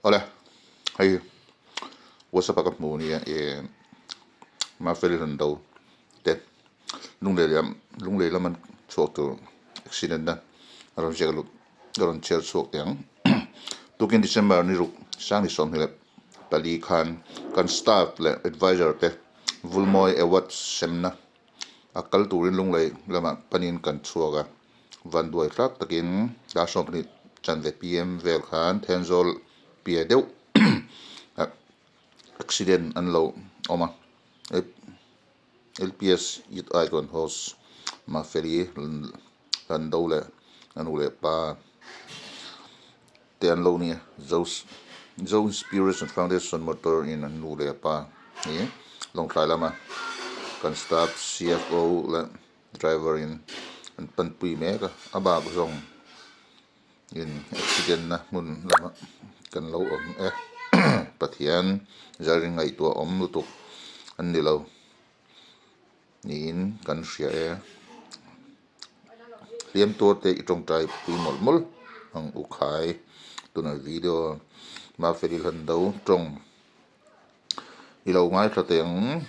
Awle hei whatsapp ah ka hmu ania ih Mafeli rawn do te lunglei lam lunglei lama chhuak tur accident na a rawn ziak lut a rawn chhiar chhuak teh ang tukin December ni ruk sang ni 24 khan kan staff leh advisor te Vulmawi award semna a kal turin lunglei lamah panin kan chhuak a. Vanduai hlak takin dar 20 chanve pm vel khan Thenzawl piah deuh accident an lo awm a lps youth icon host Mafeli Hlando leh a nu leh pa te an lo ni a Zo Inspiration Foundation motor in an nu leh pa hi Lawngtlai lama kan staff cfo leh Driver in an panpui mek a, a bak zawng in accident na hmun lamah kan lo awm e Pathian zar in ngaihtuah awm lutuk an ni lo niin kan hria e hliam tuar te i tawngtai pui mawlh mawlh ang u khai tuna video Mafeli Hlando tawng. I lo ngaithla teh ang.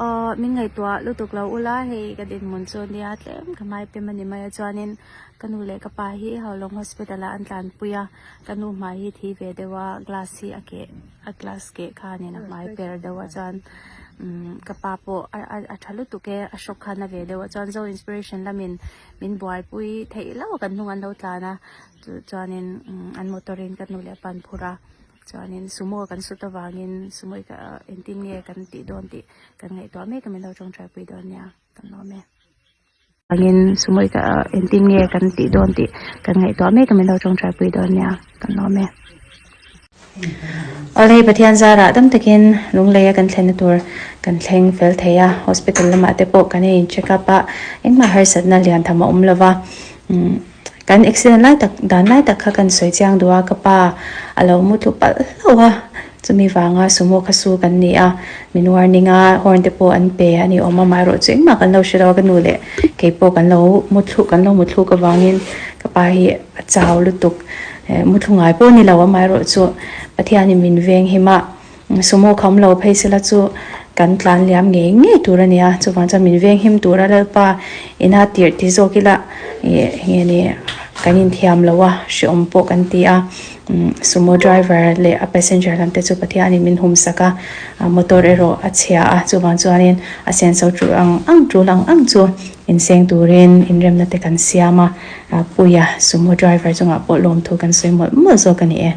Aw min ngaihtuah lutuk lo ula hei ka dinhmun chu nia tlem ka hmai pem a ni mai a chuanin ka nu leh ka pa hi Haulawng hospital ah an tlanpui a ka nu hmai hi thi ve deuh a glass hi a keh a glass keh khanin a hmai per deuh a chuan umm ka pa pawh a a tha lutuk e a hrawk khan a ve deuh a chuan zo inspiration lamin min buaipui theih hlauh a kan hnung an lo tlan a. Chu chuanin an motor in ka nu leh pa an phur a chuanin sumo kan sut avangin sumo hi engtin nge kan tih dawn tih kan ngaihtuah mek a min lo tawngtai pui dawn nia kan lawm e. Vangin sumo hi engtin nge kan tih dawn tih kan ngaihtuah mek a min lo tawngtai pui dawn nia kan lawm e. Awle Pathian zarah dam takin Lungleia kan thlenna tur kan thleng fel thei a, hospital lamah te pawh kan in check up a, engmah harsatna lian tham a awm lova, kan accident lai tak dan lai tak kha kan sawi chiang duh a, ka pa a lo mu tlu palh hlauh a, chumi vanga sumo kha su kan ni a, min warning a, horn te pawh an pe a ni awm a, amaherawhchu engmah kan lo hre lo a, ka nu leh kei pawh kan lo mu thluk kan lo mu thluk avangin ka pa hi a chau lutuk. Muthlu ngai pawh ni lo amaherawhchu Pathianin min veng him a, sumo kham lo phei sela chu kan tlan liam ngei ngei tur a nia, chuvang chuan min veng him tura Lalpa ina tirh ti zawk ila ih nge ni kan inthiam lo a, hreawm pawh kan ti a, sumo driver leh a passenger lam te chu Pathianin min hum sak a, motor erawh a chhia a, chuvang chuanin a senso tul ang ang tul ang ang chu inseng turin inremna te kan siam a. Puia sumo driver chungah pawh lawmthu kan sawi mawlh mawlh zawk a ni e.